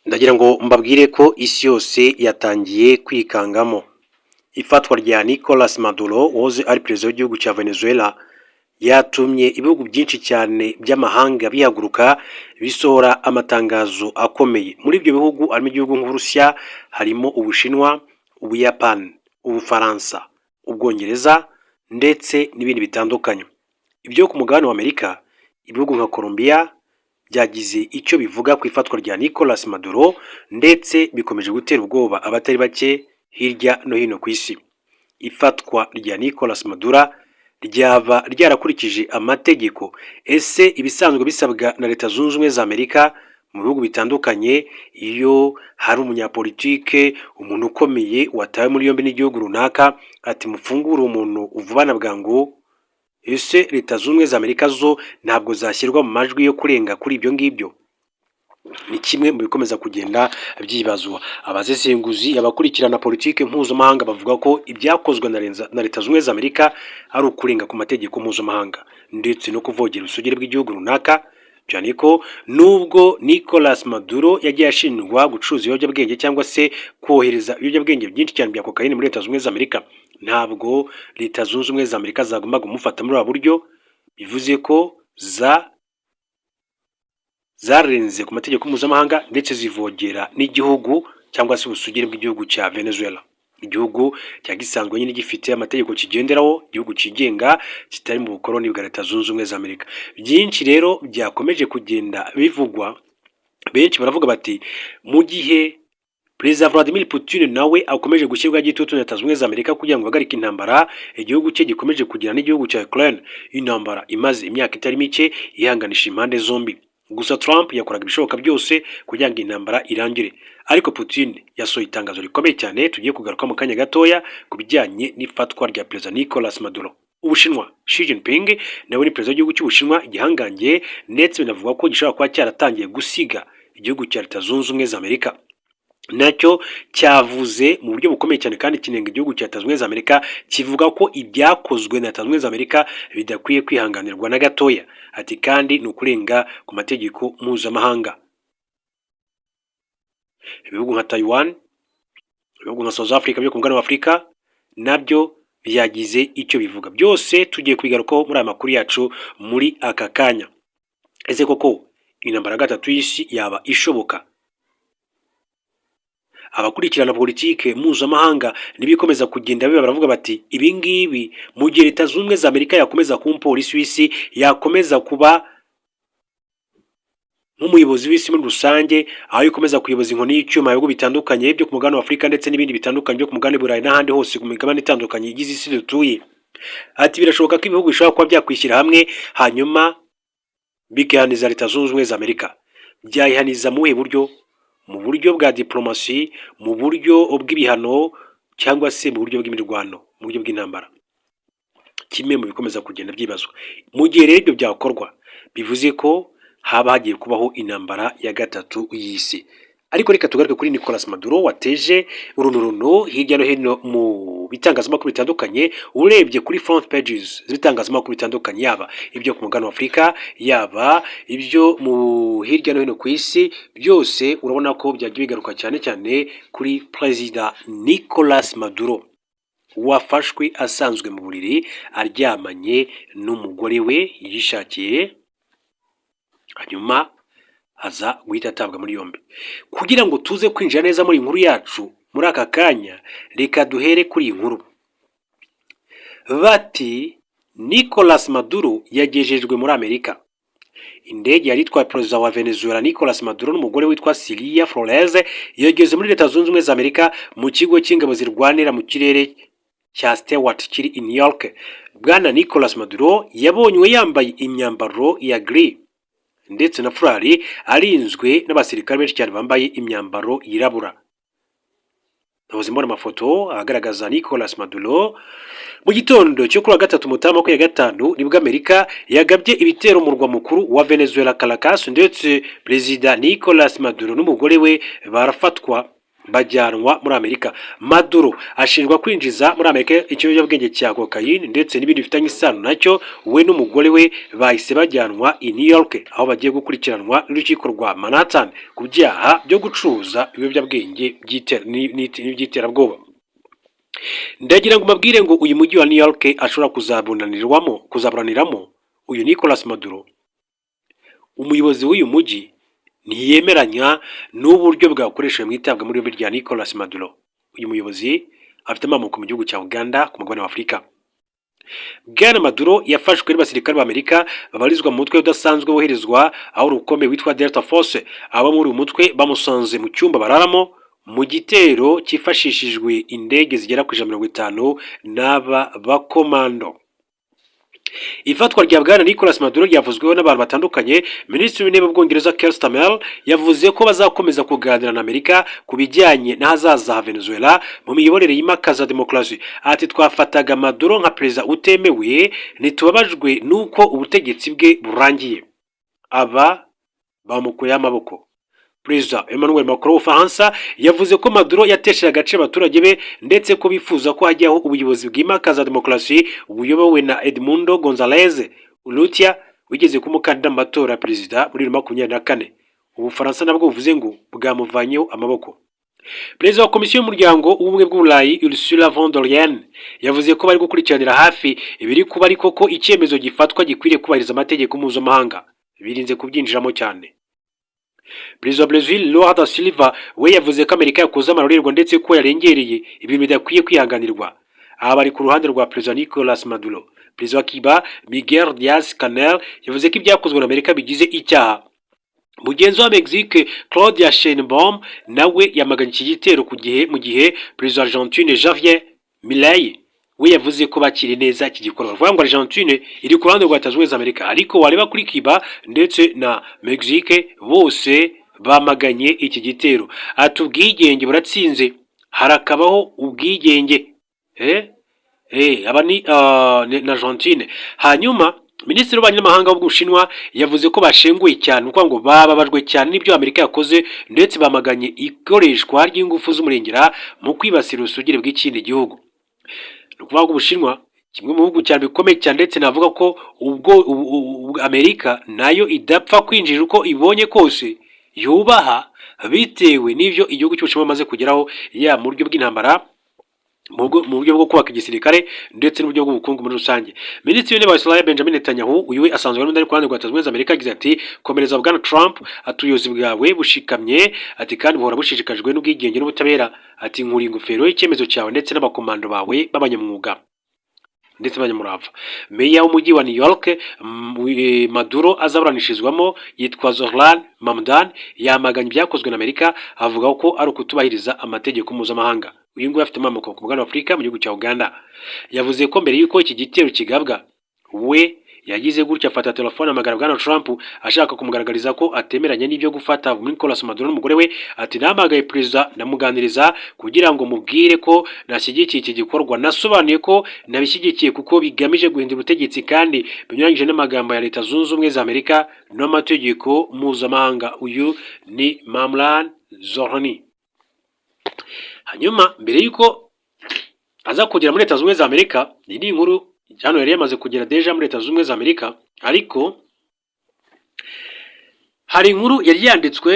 Ndagira ngo mbabwire ko isi yose yatangiye kwikangamo ifatwa rya Nicolas Maduro wahoze ari perezida w'igihugu cya Venezuela. Yatumye ibihugu byinshi cyane by'amahanga bihaguruka bisohora amatangazo akomeye. Muri ibyo bihugu harimo igihugu nk'Uburusiya, harimo Ubushinwa, Ubuyapani, Ubufaransa, Ubwongereza ndetse n'ibindi bitandukanye. Ibyo ku mugabane wa Amerika, ibihugu nka Colombia byagize icyo bivuga ku ifatwa rya Nicolas Maduro, ndetse bikomeje gutera ubwoba abatari bake hirya no hino ku isi. Ifatwa rya Nicolas Maduro ryaba ryarakurikije amategeko? Ese ibisanzwe bisabwa na Leta Zunze Ubumwe za Amerika mu bihugu bitandukanye, iyo hari umunyapolitike, umuntu ukomeye watawe muri yombi n'igihugu runaka, ati mufungure umuntu vuba na bwangu, ese Leta Zunze Ubumwe za Amerika zo ntabwo zashyirwa mu majwi yo kurenga kuri ibyo ngibyo? Ni kimwe mu bikomeza kugenda byibazwa. Abasesenguzi, abakurikirana politiki mpuzamahanga bavuga ko ibyakozwe na Leta Zunze Ubumwe za Amerika ari ukurenga ku mategeko mpuzamahanga ndetse no kuvogera ubusugire bw'igihugu runaka, cyane ko nubwo Nicolas Maduro yagiye ashinjwa gucuruza ibiyobyabwenge cyangwa se kohereza ibiyobyabwenge byinshi cyane bya kokayine muri Leta Zunze Ubumwe za Amerika, ntabwo Leta Zunze Ubumwe za Amerika zagombaga kumufata muri ubu buryo. Bivuze ko zarenze ku mategeko mpuzamahanga ndetse zivogera n'igihugu cyangwa se ubusugire bw'igihugu cya Venezuela, igihugu cya gisanzwe nyine gifite amategeko kigenderaho, igihugu cyigenga kitari mu bukoloni bwa Leta Zunze Ubumwe za Amerika. Byinshi rero byakomeje kugenda bivugwa. Benshi baravuga bati mu gihe Perezida Vladimir Putin nawe akomeje gushyirwaho igitutu na Leta Zunze Ubumwe za Amerika kugira ngo ahagarike intambara igihugu cye gikomeje kugira n'igihugu cya Ukraine, intambara imaze imyaka itari mike ihanganisha impande zombi. Gusa Trump yakoraga ibishoboka byose kugira ngo intambara irangire, ariko Putin yasohoye itangazo rikomeye cyane tugiye kugaruka mu kanya gatoya ku bijyanye n'ifatwa rya Perezida Nicolas Maduro. Ubushinwa, Xi Jinping nawe ni perezida w'igihugu cy'Ubushinwa, igihangange, ndetse binavugwa ko gishobora kuba cyaratangiye gusiga igihugu cya Leta Zunze Ubumwe za Amerika. Nacyo cyavuze mu buryo bukomeye cyane kandi kinenga igihugu cya Leta Zunze Ubumwe za Amerika, kivuga ko ibyakozwe na Leta Zunze Ubumwe za Amerika bidakwiye kwihanganirwa na gatoya, ati kandi ni ukurenga ku mategeko mpuzamahanga. Ibihugu nka Taiwan, ibihugu nka South Africa byo ku mugabane wa Afurika nabyo byagize icyo bivuga. Byose tugiye kubigarukaho muri aya makuru yacu muri aka kanya. Ese koko intambara ya gatatu y'isi yaba ishoboka? Abakurikirana politike mpuzamahanga n'ibikomeza kugenda biba baravuga bati ibi ngibi, mu gihe Leta Zunze Ubumwe za Amerika yakomeza kuba umupolisi w'isi, yakomeza kuba nk'umuyobozi w'isi muri rusange, aho ikomeza kuyoboza inkoni y'icyuma ibihugu bitandukanye byo ku mugabane wa Afurika ndetse n'ibindi bitandukanye byo ku mugabane Burayi n'ahandi hose ku migabane itandukanye igize isi dutuye, ati birashoboka ko ibihugu bishobora kuba byakwishyira hamwe hanyuma bikihaniza Leta Zunze Ubumwe za Amerika. Byayihaniza mu buhe buryo? Mu buryo bwa diplomasi, mu buryo bw'ibihano cyangwa se mu buryo bw'imirwano, mu buryo bw'intambara? Kimwe mu bikomeza kugenda byibazwa. Mu gihe rero ibyo byakorwa, bivuze ko haba hagiye kubaho intambara ya gatatu y'isi. Ariko reka tugaruke kuri Nicolas Maduro wateje urunturuntu hirya no hino mu bitangazamakuru bitandukanye. Urebye kuri front pages z'ibitangazamakuru bitandukanye, yaba ibyo ku mugabane wa Afurika, yaba ibyo mu hirya no hino ku isi, byose urabona ko byagiye bigaruka cyane cyane kuri Perezida Nicolas Maduro wafashwe asanzwe mu buriri aryamanye n'umugore we yishakiye, hanyuma aza guhita atabwa muri yombi. Kugira ngo tuze kwinjira neza muri iyi nkuru yacu muri aka kanya, reka duhere kuri iyi nkuru. Bati Nicolas Maduro yagejejwe muri Amerika. Indege yari itwaye perezida wa Venezuela Nicolas Maduro n'umugore witwa Cilia Flores yageze muri Leta Zunze Ubumwe za Amerika mu kigo cy'ingabo zirwanira mu kirere cya Stewart kiri i New York. Bwana Nicolas Maduro yabonywe yambaye imyambaro ya gris ndetse na furari, arinzwe n'abasirikare benshi cyane bambaye imyambaro yirabura. Nahoze mbona amafoto agaragaza Nicolas Maduro. Mu gitondo cyo kuri wa gatatu, Mutarama 25, nibwo Amerika yagabye ibitero mu murwa mukuru wa Venezuela, Caracas, ndetse Perezida Nicolas Maduro n'umugore we barafatwa. bajyanwa muri Amerika. Maduro ashinjwa kwinjiza muri Amerika ikiyobyabwenge cya kokayine ndetse n'ibindi bifitanye isano nacyo. We n'umugore we bahise bajyanwa i New York, aho bagiye gukurikiranwa n'urukiko rwa Manhattan ku byaha byo gucuruza ibiyobyabwenge n'iby'iterabwoba. Ndagira ngo mbabwire ngo uyu mujyi wa New York ashobora kuzaburaniramo uyu Nicolas Maduro, umuyobozi w'uyu mujyi ntiyemeranya n'uburyo bwakoreshejwe mu itabwa muri yombi rya Nicolas Maduro. Uyu muyobozi afite amamuko mu gihugu cya Uganda, ku mugabane wa Afurika. Bwana Maduro yafashwe n'abasirikare b'Amerika babarizwa mu mutwe udasanzwe woherezwa aho rukomeye witwa Delta Force. Abo muri uyu mutwe bamusanze mu cyumba bararamo mu gitero cyifashishijwe indege zigera ku 150 n'aba bakomando. Ifatwa rya bwana Nicolas Maduro ryavuzweho n'abantu batandukanye. Minisitiri w'Intebe w'Ubwongereza, Keir Starmer, yavuze ko bazakomeza kuganira na Amerika ku bijyanye n'ahazaza ha Venezuela mu miyoborere yimakaza demokarasi. Ati: "Twafataga Maduro nka perezida utemewe, ntitubabajwe n'uko ubutegetsi bwe burangiye." Aba bamukuyeho amaboko. Perezida Emmanuel Macron w'Ubufaransa yavuze ko Maduro yatesheje agaciro abaturage be, ndetse ko bifuza ko hajyaho ubuyobozi bwimakaza demokarasi buyobowe na Edmundo Gonzalez Urrutia, wigeze kuba umukandida mu matora ya perezida muri 2024. Ubufaransa nabwo buvuze ngo bwamuvanyeho amaboko. Perezida wa Komisiyo y'Umuryango w'Ubumwe bw'Uburayi, Ursula von der Leyen, yavuze ko bari gukurikiranira hafi ibiri kuba, ariko ko icyemezo gifatwa gikwiriye kubahiriza amategeko mpuzamahanga. Birinze kubyinjiramo cyane. Perezida wa Brazil, Lula da Silva, we yavuze ko Amerika yakoze amarorerwa ndetse ko yarengereye, ibintu bidakwiye kwihanganirwa. Aha bari ku ruhande rwa Perezida Nicolas Maduro. Perezida wa Cuba, Miguel Diaz Canel, yavuze ko ibyakozwe na Amerika bigize icyaha. Mugenzi wa Mexique, Claudia Sheinbaum, nawe yamaganye iki gitero ku gihe, mu gihe Perezida wa Argentine, Javier Milei, we yavuze ko bakiriye neza iki gikorwa. Bavuga ngo Argentine iri ku ruhande rwa Leta Zunze Ubumwe za Amerika, ariko wareba kuri Cuba ndetse na Mexique, bose bamaganye iki gitero. Ati: "Ubwigenge buratsinze, harakabaho ubwigenge." Aba ni na Argentine. Hanyuma Minisitiri w'Ububanyi n'Amahanga w'Ubushinwa yavuze ko bashenguye cyane, ukuvuga ngo bababajwe cyane n'ibyo Amerika yakoze, ndetse bamaganye ikoreshwa ry'ingufu z'umurengera mu kwibasira ubusugire bw'ikindi gihugu. Ni ukuvuga ngo Ubushinwa, kimwe mu bihugu cyane bikomeye cyane, ndetse navuga ko ubwo Amerika nayo idapfa kwinjira uko ibonye kose, yubaha bitewe n'ibyo igihugu cy'Ubushinwa bamaze kugeraho, yaba mu buryo bw'intambara, mu buryo bwo kubaka igisirikare, ndetse n'uburyo bw'ubukungu muri rusange. Minisitiri w'Intebe wa Israel, Benjamin Netanyahu, uyu we asanzwe ari ku ruhande rwa Leta Zunze Ubumwe za Amerika, yagize ati: "Komereza bwana Trump." Ati: "Ubuyobozi bwawe bushikamye," ati, "kandi buhora bushishikajwe n'ubwigenge n'ubutabera." Ati: "Nkura ingofero y'icyemezo cyawe ndetse n'abakomando bawe b'abanyamwuga ndetse n'abanyamurava." Meya w'umujyi wa New York Maduro azaburanishirizwamo, yitwa Zohran Mamdani, yamaganye ibyakozwe na Amerika, avuga ko ari ukutubahiriza amategeko mpuzamahanga. Uyu nguyu afite amamuko ku mugabane wa Afurika, mu gihugu cya Uganda. Yavuze ko mbere y'uko iki gitero kigabwa, we yagize gutya afata telefone, ahamagara bwana Trump, ashaka kumugaragariza ko atemeranya n'ibyo gufata Nicolas Maduro n'umugore we. Ati: "Nahamagaye perezida, ndamuganiriza kugira ngo mubwire ko nashyigikiye iki gikorwa. Nasobanuye ko nabishyigikiye kuko bigamije guhindura ubutegetsi kandi binyuranyije n'amagambo ya Leta Zunze Ubumwe za Amerika n'amategeko mpuzamahanga." Uyu ni Mamdani Zohrani. Hanyuma mbere y'uko aza kugera muri Leta Zunze Ubumwe za Amerika, iyi ni inkuru hano, yari yamaze kugera déjà muri Leta Zunze Ubumwe za Amerika, ariko hari inkuru yari yanditswe.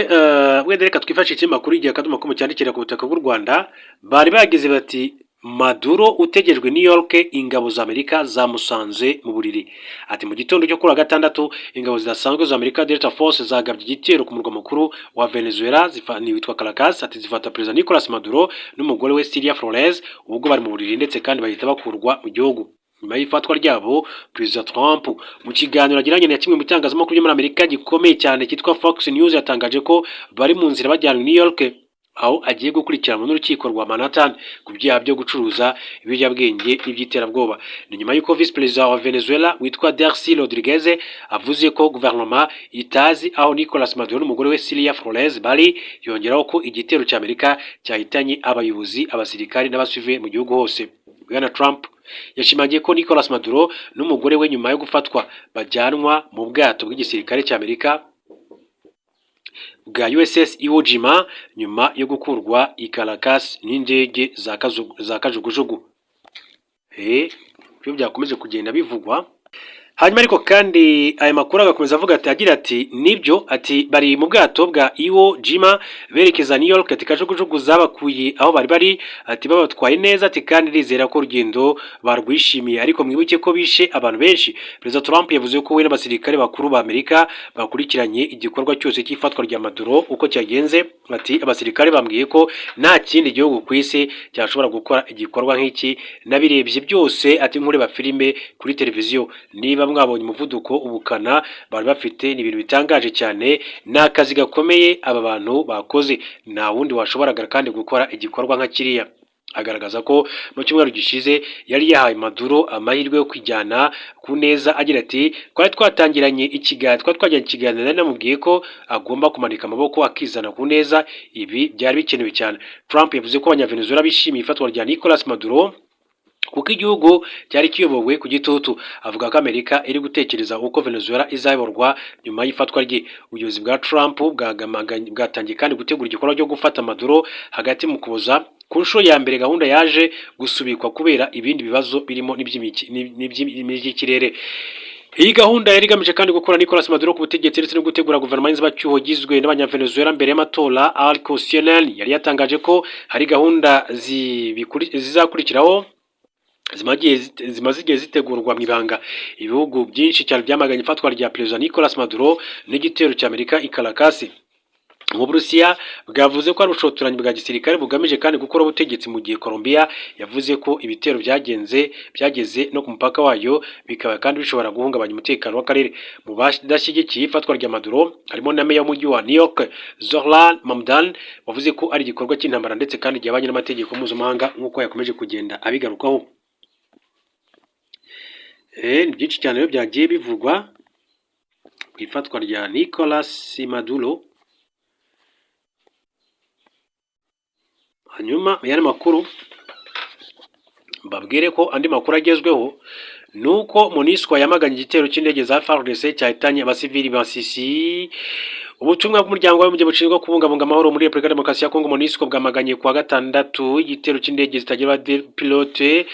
Wenda reka twifashishe ikinyamakuru Igihe akadomo com cyandikira ku butaka bw'u Rwanda. Bari bagize bati: "Maduro utegerejwe New York, ingabo za Amerika zamusanze mu buriri." Ati: "Mu gitondo cyo kuri wa gatandatu, ingabo zidasanzwe za Amerika, Delta Force, zagabye igitero ku murwa mukuru wa Venezuela ni witwa Caracas." Ati: "Zifata Perezida Nicolas Maduro n'umugore we Cilia Flores ubwo bari mu buriri, ndetse kandi bahita bakurwa mu gihugu nyuma y'ifatwa ryabo." Perezida Trump, mu kiganiro agiranye na kimwe mu bitangazamakuru byo muri Amerika gikomeye cyane cyitwa Fox News, yatangaje ko bari mu nzira bajyanwe i New York, aho agiye gukurikiranwa n'urukiko rwa Manhattan ku byaha byo gucuruza ibiyobyabwenge n'iby'iterabwoba. Ni nyuma y'uko Visi Perezida wa Venezuela witwa Delcy Rodriguez avuze ko guverinoma itazi aho Nicolas Maduro n'umugore we Cilia Flores bari, yongeraho ko igitero cya Amerika cyahitanye abayobozi, abasirikari n'abasivili mu gihugu hose. Bwana Trump yashimangiye ko Nicolas Maduro n'umugore we nyuma yo gufatwa bajyanwa mu bwato bw'igisirikare cya Amerika. bwa USS Iwo Jima nyuma yo gukurwa i Caracas n'indege za kajugujugu. Ibyo byakomeje kugenda bivugwa. Hanyuma ariko kandi aya makuru agakomeza avuga ati, agira ati: "Nibyo," ati, "bari mu bwato bwa Iwo Jima berekeza New York," ati, "kajugujugu zabakuye aho bari bari," ati, "babatwaye neza," ati, "kandi ndizera ko urugendo barwishimiye, ariko mwibuke ko bishe abantu benshi." Perezida Trump yavuze ko we n'abasirikare bakuru ba Amerika bakurikiranye igikorwa cyose cy'ifatwa rya Maduro uko cyagenze. Ati: "Abasirikare bambwiye ko nta kindi gihugu ku isi cyashobora gukora igikorwa nk'iki. Nabirebye byose," ati, "nkureba filime kuri televiziyo. Niba mwabonye umuvuduko, ubukana bari bafite, ni ibintu bitangaje cyane. Ni akazi gakomeye aba bantu bakoze. Nta wundi washoboraga kandi gukora igikorwa nka kiriya." Agaragaza ko mu cyumweru gishize yari yahaye Maduro amahirwe yo kwijyana ku neza, agira ati: "Twari twatangiranye ikiganiro, twari twajyanye ikiganiro, nari namubwiye ko agomba kumanika amaboko akizana ku neza. Ibi byari bikenewe cyane." Trump yavuze ko Abanyavenezuela bishimiye ifatwa rya Nicolas Maduro kuko igihugu cyari kiyobowe ku gitutu. Avuga ko Amerika iri gutekereza uko Venezuela izayoborwa nyuma y'ifatwa rye. Ubuyobozi bwa Trump bwatangiye kandi gutegura igikorwa cyo gufata Maduro hagati mu Kuboza. Ku nshuro ya mbere gahunda yaje gusubikwa kubera ibindi bibazo birimo n'iby'ikirere. Iyi gahunda yari igamije kandi gukura Nicolas Maduro ku butegetsi ndetse no gutegura guverinoma y'inzibacyuho igizwe n'Abanyavenezuela mbere y'amatora. Ariko CNN yari yatangaje ko hari gahunda zizakurikiraho zimaze igihe zitegurwa mu ibanga. Ibihugu byinshi cyane byamaganye ifatwa rya Perezida Nicolas Maduro n'igitero cy'Amerika i Caracas. Nk'Uburusiya bwavuze ko ari ubushotoranyi bwa gisirikare bugamije kandi gukora ubutegetsi, mu gihe Colombia yavuze ko ibitero byagenze byageze no ku mupaka wayo, bikaba kandi bishobora guhungabanya umutekano w'akarere. Mu badashyigikiye ifatwa rya Maduro harimo na meya w'umujyi wa New York, Zohran Mamdani, wavuze ko ari igikorwa cy'intambara ndetse kandi gihabanye n'amategeko mpuzamahanga, nk'uko yakomeje kugenda abigarukaho. Ni byinshi cyane rero byagiye bivugwa ku ifatwa rya Nicolas Maduro. Hanyuma yandi makuru mbabwire ko andi makuru agezweho ni uko MONUSCO yamaganye igitero cy'indege za FARDC cyahitanye abasivili Masisi. Ubutumwa bw'Umuryango w'Abibumbye bushinzwe kubungabunga amahoro muri Repubulika ya Demokarasi ya Kongo, MONUSCO, bwamaganye kuwa gatandatu igitero cy'indege zitagira abapilote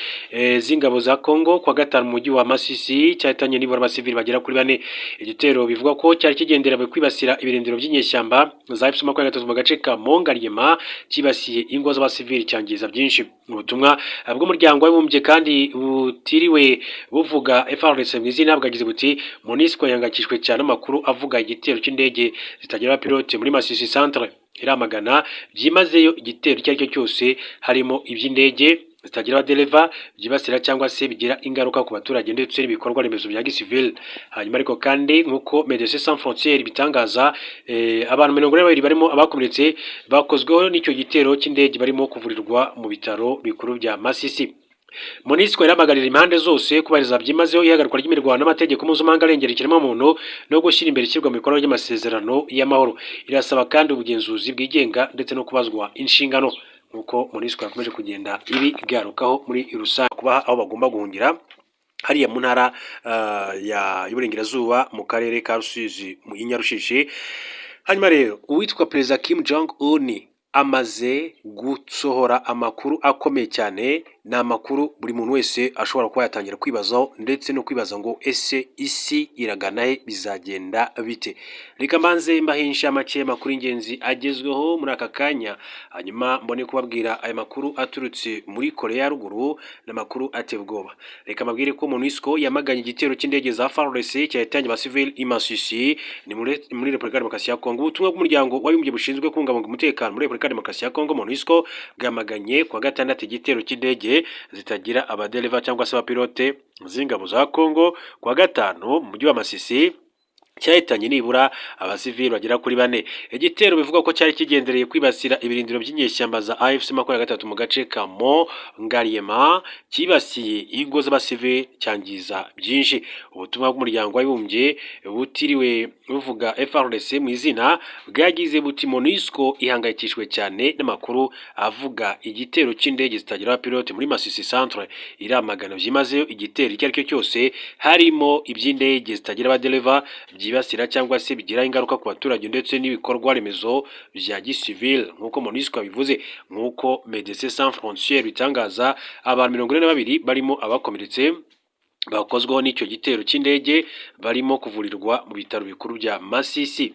z'ingabo za Kongo kuwa gatanu mu mujyi wa Masisi, cyahitanye nibura abasivili bagera kuri bane. Igitero bivugwa ko cyari kigendera kwibasira ibirindiro by'inyeshyamba za AFC 23 mu gace ka Mont Ngaliema, cyibasiye ingo z'abasivili cyangiza byinshi. Ubutumwa bw'Umuryango w'Abibumbye kandi butiriwe buvuga FARDC mu izina bwagize buti: "MONUSCO ihangayikishijwe cyane n'amakuru avuga igitero cy'indege zitagira abapilote muri Masisi Centre. Iramagana byimazeyo igitero icyo ari cyo cyose, harimo iby'indege zitagira abadereva, byibasira cyangwa se bigira ingaruka ku baturage ndetse n'ibikorwa remezo bya gisivile." Hanyuma ariko kandi, nk'uko Médecins Sans Frontières bitangaza, abantu 42 barimo abakomeretse bakozweho n'icyo gitero cy'indege barimo kuvurirwa mu bitaro bikuru bya Masisi. MONUSCO irahamagarira impande zose kubahiriza byimazeyo ihagarikwa ry'imirwano n'amategeko mpuzamahanga arengera ikiremwamuntu no gushyira imbere ishyirwa mu bikorwa ry'amasezerano y'amahoro. Irasaba kandi ubugenzuzi bwigenga ndetse no kubazwa inshingano, nk'uko MONUSCO yakomeje kugenda ibigarukaho muri rusange. Kubaha aho bagomba guhungira hariya mu ntara y'Uburengerazuba, mu karere ka Rusizi i Nyarushishi. Hanyuma rero uwitwa Perezida Kim Jong Un amaze gusohora amakuru akomeye cyane. Ni amakuru buri muntu wese ashobora kuba yatangira kwibazaho ndetse no kwibaza ngo: "Ese isi iragana he? Bizagenda bite?" Reka mbanze mbahe inshamake y'amakuru y'ingenzi agezweho muri aka kanya, hanyuma mbone kubabwira aya makuru aturutse muri Korea ya Ruguru n'amakuru ateye ubwoba. Reka mbabwire ko MONUSCO yamaganye igitero cy'indege za FARDC cyahitanye abasivili i Masisi, ni muri Repubulika ya Demokarasi ya Kongo. Ubutumwa bw'Umuryango w'Abibumbye bushinzwe kubungabunga umutekano muri Repubulika ya Demokarasi ya Kongo, MONUSCO, bwamaganye kuwa gatandatu igitero cy'indege zitagira abadereva cyangwa se abapilote z'ingabo za Kongo kuwa gatanu mu mujyi wa Masisi, cyahitanye nibura abasivili bagera kuri bane. Igitero bivugwa ko cyari kigendereye kwibasira ibirindiro by'inyeshyamba za AFC 23 mu gace ka Mont Ngaliema, cyibasiye ingo z'abasivili cyangiza byinshi. Ubutumwa bw'Umuryango w'Abibumbye butiriwe buvuga FARDC mu izina bwagize buti: "MONUSCO ihangayikishijwe cyane n'amakuru avuga igitero cy'indege zitagira abapilote muri Masisi Centre. Iramagana byimazeyo igitero icyo ari cyo cyose, harimo iby'indege zitagira abadereva, byibasira ingo z'abasivili." byibasira cyangwa se bigira ingaruka ku baturage ndetse n'ibikorwa remezo bya gisivile, nk'uko MONUSCO yabivuze. Nk'uko Médecins Sans Frontières bitangaza, abantu 42 barimo abakomeretse bakozweho n'icyo gitero cy'indege barimo kuvurirwa mu bitaro bikuru bya Masisi.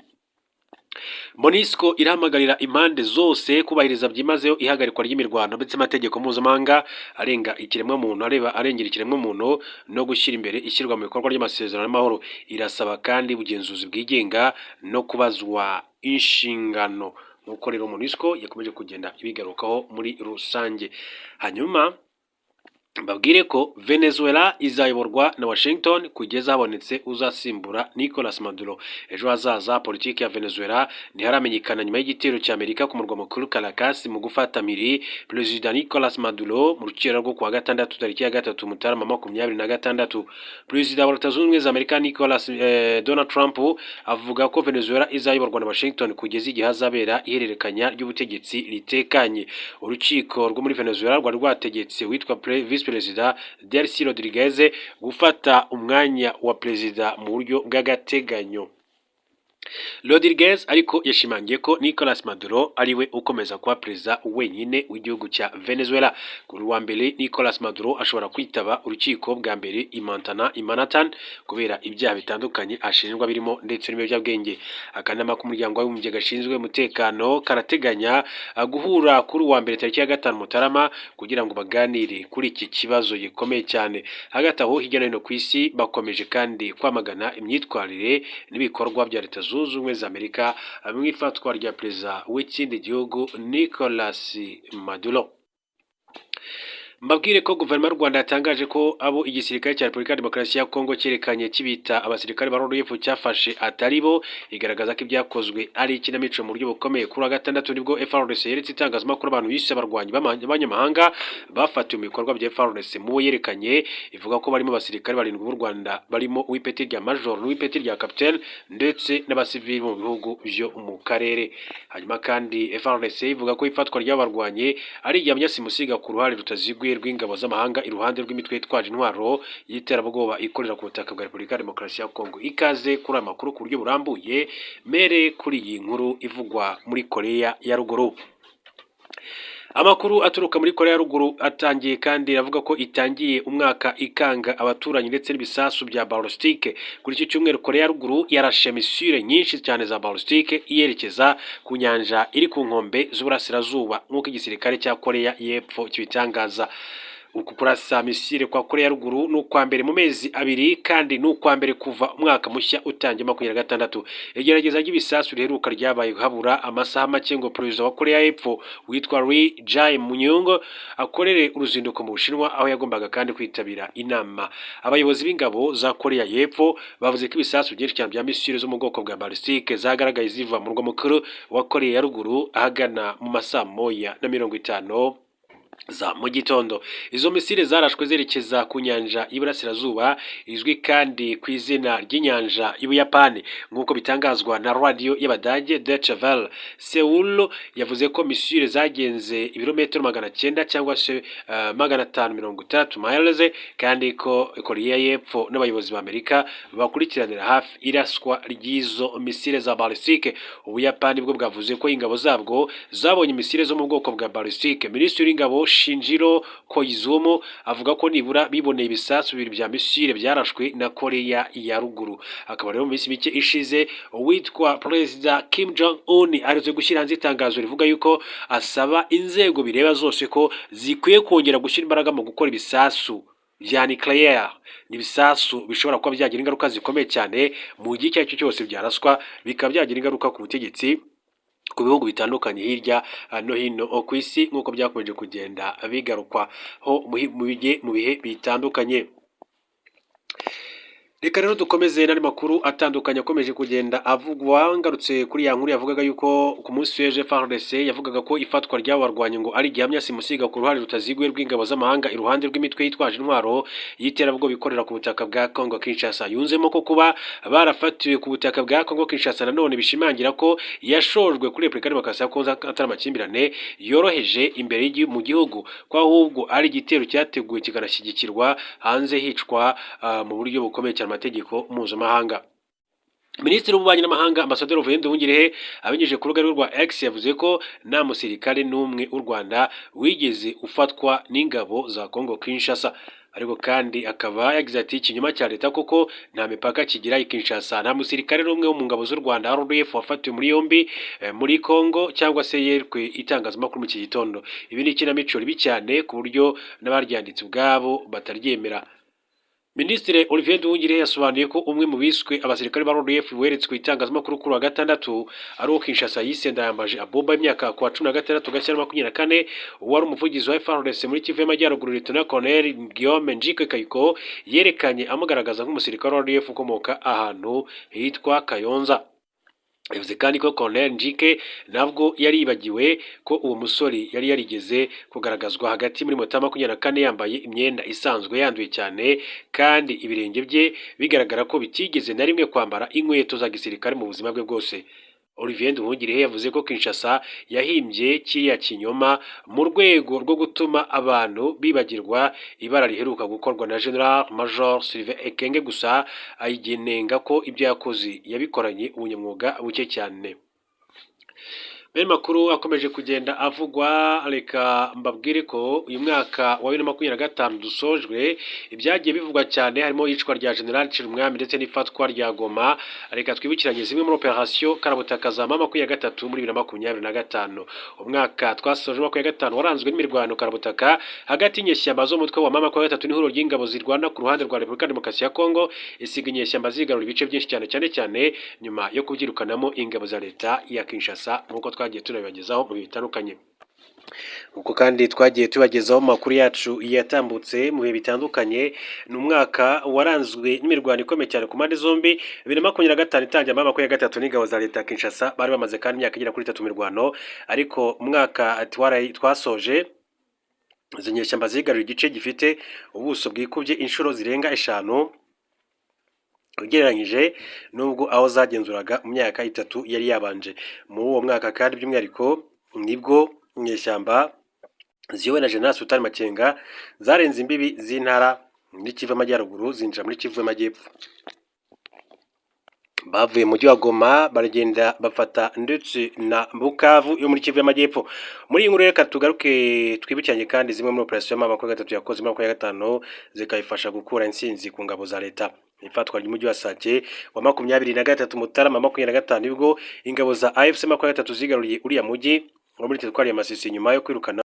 MONUSCO irahamagarira impande zose kubahiriza byimazeyo ihagarikwa ry'imirwano ndetse amategeko mpuzamahanga arenga ikiremwamuntu, areba arengera ikiremwamuntu, no gushyira imbere ishyirwa mu bikorwa ry'amasezerano y'amahoro. Irasaba kandi ubugenzuzi bwigenga no kubazwa inshingano, nk'uko rero MONUSCO yakomeje kugenda ibigarukaho muri rusange. Hanyuma mbabwire ko Venezuela izayoborwa na Washington kugeza habonetse uzasimbura Nicolas Maduro. Ejo hazaza politiki ya Venezuela ntiharamenyekana nyuma y'igitero cya Amerika ku murwa mukuru Caracas mu gufata mpiri Perezida Nicolas Maduro mu rukera rwo kuwa gatandatu, tariki ya 3 Mutarama 26. Perezida wa Leta Zunze Ubumwe za Amerika Nicolas Donald Trump avuga ko Venezuela izayoborwa na Washington kugeza igihe hazabera ihererekanya ry'ubutegetsi ritekanye. Urukiko rwo muri Venezuela rwari rwategetse witwa Vice Perezida Delcy Rodriguez gufata umwanya wa perezida mu buryo bw'agateganyo. Rodriguez ariko yashimangiye ko Nicolas Maduro ariwe ukomeza kuba perezida wenyine w'igihugu cya Venezuela. Kuri wa mbere, Nicolas Maduro ashobora kwitaba urukiko bwa mbere i Montana, i Manhattan, kubera ibyaha bitandukanye ashinjwa birimo ndetse n'ibiyobyabwenge. Akanama k'Umuryango w'Abibumbye gashinzwe umutekano karateganya guhura kuri uwa mbere, tariki ya 5 Mutarama, kugira ngo baganire kuri iki kibazo gikomeye cyane. Hagati aho, hirya no hino ku isi bakomeje kandi kwamagana imyitwarire n'ibikorwa bya Leta Zunze Ubumwe za Amerika mu ifatwa rya perezida w'ikindi gihugu Nicolas Maduro. Mbabwire ko guverinoma y'u Rwanda yatangaje ko abo igisirikare cya Repubulika ya Demokarasi ya Kongo cyerekanye kibita abasirikare ba RDF cyafashe atari bo, igaragaza ko ibyakozwe ari ikinamico mu buryo bukomeye. Kuri wa gatandatu nibwo FARDC yeretse itangazamakuru abantu bise abarwanyi b'abanyamahanga bafatiwe mu bikorwa bya FARDC. Mu bo yerekanye, ivuga ko barimo abasirikare barindwi b'u Rwanda, barimo uw'ipeti rya major n'uw'ipeti rya capitaine, ndetse n'abasivili mu bihugu byo mu karere. Hanyuma kandi FARDC ivuga ko ifatwa ry'aba barwanyi ari igihamya simusiga ku ruhare rutaziguye rw'ingabo z'amahanga iruhande rw'imitwe yitwaje intwaro y'iterabwoba ikorera ku butaka bwa Repubulika ya Demokarasi ya Kongo. Ikaze kuri aya makuru ku buryo burambuye, mere kuri iyi nkuru ivugwa muri Korea ya Ruguru. Amakuru aturuka muri Korea ya Ruguru atangiye kandi avuga ko itangiye umwaka ikanga abaturanyi ndetse n'ibisasu bya ballistique. Kuri iki cyumweru, Korea ya Ruguru yarashe misile nyinshi cyane za ballistique yerekeza ku nyanja iri ku nkombe z'uburasirazuba, nk'uko igisirikare cya Korea y'Epfo kibitangaza. Uku kurasa misile kwa Korea ya Ruguru ni ukwa mbere mu mezi 2, kandi ni ukwa mbere kuva umwaka mushya utangiye 26. Igerageza ry'ibisasu riheruka ryabaye habura amasaha make ngo perezida wa Korea y'Epfo witwa Lee Jae-myung akorere uruzinduko mu Bushinwa, aho yagombaga kandi kwitabira inama. Abayobozi b'ingabo za Korea y'Epfo bavuze ko ibisasu byinshi cyane bya misile zo mu bwoko bwa ballistique zagaragaye ziva mu murwa mukuru wa Korea ya Ruguru ahagana mu masaa 1:50 za mu gitondo. Izo misile zarashwe zerekeza ku nyanja y'Iburasirazuba, izwi kandi ku izina ry'inyanja y'Ubuyapani, nk'uko bitangazwa na radiyo y'Abadage Deutsche Welle. Seoul yavuze ko misile zagenze ibirometero 900 cyangwa se 560 miles, kandi ko Korea y'Epfo n'abayobozi ba Amerika bakurikiranira hafi iraswa ry'izo misile za ballistique. Ubuyapani bwo bwavuze ko ingabo zabwo zabonye misile zo mu bwoko bwa ballistique. Minisitiri w'ingabo Shinjiro Koizumi avuga ko nibura biboneye ibisasu bibiri bya misile byarashwe na Korea ya Ruguru. Akaba rero mu minsi mike ishize uwitwa Perezida Kim Jong Un aherutse gushyira hanze itangazo rivuga yuko asaba inzego bireba zose ko zikwiye kongera gushyira imbaraga mu gukora ibisasu bya nucléaire. Ni ibisasu bishobora kuba byagira ingaruka zikomeye cyane mu gihe icyo ari cyo cyose byaraswa, bikaba byagira ingaruka ku butegetsi ku bihugu bitandukanye hirya no hino ku isi, nk'uko byakomeje kugenda bigarukwaho mu bihe bitandukanye. Reka rero dukomeze n'andi makuru atandukanye akomeje kugenda avugwa. Ngarutse kuri ya nkuru yavugaga yuko ku munsi w'ejo FARDC yavugaga ko ifatwa ry'abo barwanyi ngo ari igihamya simusiga ku ruhare rutaziguye rw'ingabo z'amahanga iruhande rw'imitwe yitwaje intwaro y'iterabwoba ikorera ku butaka bwa Congo Kinshasa. Yunzemo ko kuba barafatiwe ku butaka bwa Congo Kinshasa nanone bishimangira ko yashojwe kuri Repubulika Demokarasi ya Kongo atari amakimbirane yoroheje imbere mu gihugu, ko ahubwo ari igitero cyateguwe kikanashyigikirwa hanze, hicwa mu buryo bukomeye cyane amategeko mpuzamahanga. Minisitiri w'Ububanyi n'Amahanga, Ambasaderi Olivier Nduhungirehe, abinyujije ku rubuga rwa X, yavuze ko nta musirikare n'umwe w'u Rwanda wigeze ufatwa n'ingabo za Congo Kinshasa. Ariko kandi akaba yagize ati: "Ikinyoma cya leta koko nta mipaka kigira i Kinshasa. Nta musirikare n'umwe wo mu ngabo z'u Rwanda RDF wafatiwe muri yombi muri Congo cyangwa se yerekwe itangazamakuru mu iki gitondo. Ibi ni ikinamico ribi cyane ku buryo n'abaryanditse ubwabo bataryemera." Minisitiri Olivier Nduhungirehe yasobanuye ko umwe mu biswe abasirikare ba RDF weretswe itangazamakuru kuri wa gatandatu ari uwo Kinshasa yise Ndayambaje Abuba, imyaka ku wa 16 Gashyantare 24, wari umuvugizi wa FARDC muri Kivu y'Amajyaruguru, Lieutenant Colonel Guillaume Njike Kayiko, yerekanye amugaragaza nk'umusirikare wa RDF ukomoka ahantu hitwa Kayonza. Yavuze kandi ko Colonel Njike nabwo yaribagiwe ko uwo musore yari yarigeze kugaragazwa hagati muri Mata 24 yambaye imyenda isanzwe yanduye cyane, kandi ibirenge bye bigaragara ko bitigeze na rimwe kwambara inkweto za gisirikare mu buzima bwe bwose. Olivier Nduhungirehe yavuze ko Kinshasa yahimbye kiriya kinyoma mu rwego rwo gutuma abantu bibagirwa ibara riheruka gukorwa na General Major Sylvain Ekenge, gusa ayigenenga ko ibyo yakoze yabikoranye ubunyamwuga buke cyane. Bene makuru akomeje kugenda avugwa, reka mbabwire ko uyu mwaka wa 2025 dusojwe, ibyagiye bivugwa cyane harimo iyicwa rya General Cirimwami ndetse n'ifatwa rya Goma. Reka twibukiranye zimwe muri operasiyo karabutaka za M23 muri 2025. Umwaka twasoje 25 waranzwe n'imirwano karabutaka hagati y'inyeshyamba z'umutwe wa M23 n'ihuriro ry'ingabo zirwana ku ruhande rwa Repubulika Demokarasi ya Kongo, isiga inyeshyamba zigarura ibice byinshi cyane, cyane cyane nyuma yo kubyirukanamo ingabo za leta ya Kinshasa, nk'uko twagiye tunabibagezaho mu bihe bitandukanye. Uko kandi twagiye tubagezaho mu makuru yacu yatambutse mu bihe bitandukanye, ni umwaka waranzwe n'imirwano ikomeye cyane ku mpande zombi. 2025 itangira, M23 n'ingabo za leta ya Kinshasa bari bamaze kandi imyaka igera kuri 3 mu mirwano, ariko umwaka twasoje izo nyeshyamba zigaruriye igice gifite ubuso bwikubye inshuro zirenga 5 ugereranyije n'ubwo aho zagenzuraga mu myaka 3 yari yabanje. Muri uwo mwaka kandi by'umwihariko nibwo inyeshyamba ziyobowe na General Sultan Makenga zarenze imbibi z'intara muri Kivu y'Amajyaruguru zinjira muri Kivu y'Amajyepfo. Bavuye mu mujyi wa Goma baragenda bafata ndetse na Bukavu yo muri Kivu y'Amajyepfo. Muri iyi nkuru reka tugaruke twibukiranye kandi zimwe muri operasiyo M23 yakoze muri 25 zikayifasha gukura intsinzi ku ngabo za leta. Ifatwa ry'umujyi wa Sake wa 23 Mutarama 25, nibwo ingabo za AFC 23 zigaruriye uriya mujyi wo muri teritwari ya Masisi nyuma yo kwirukana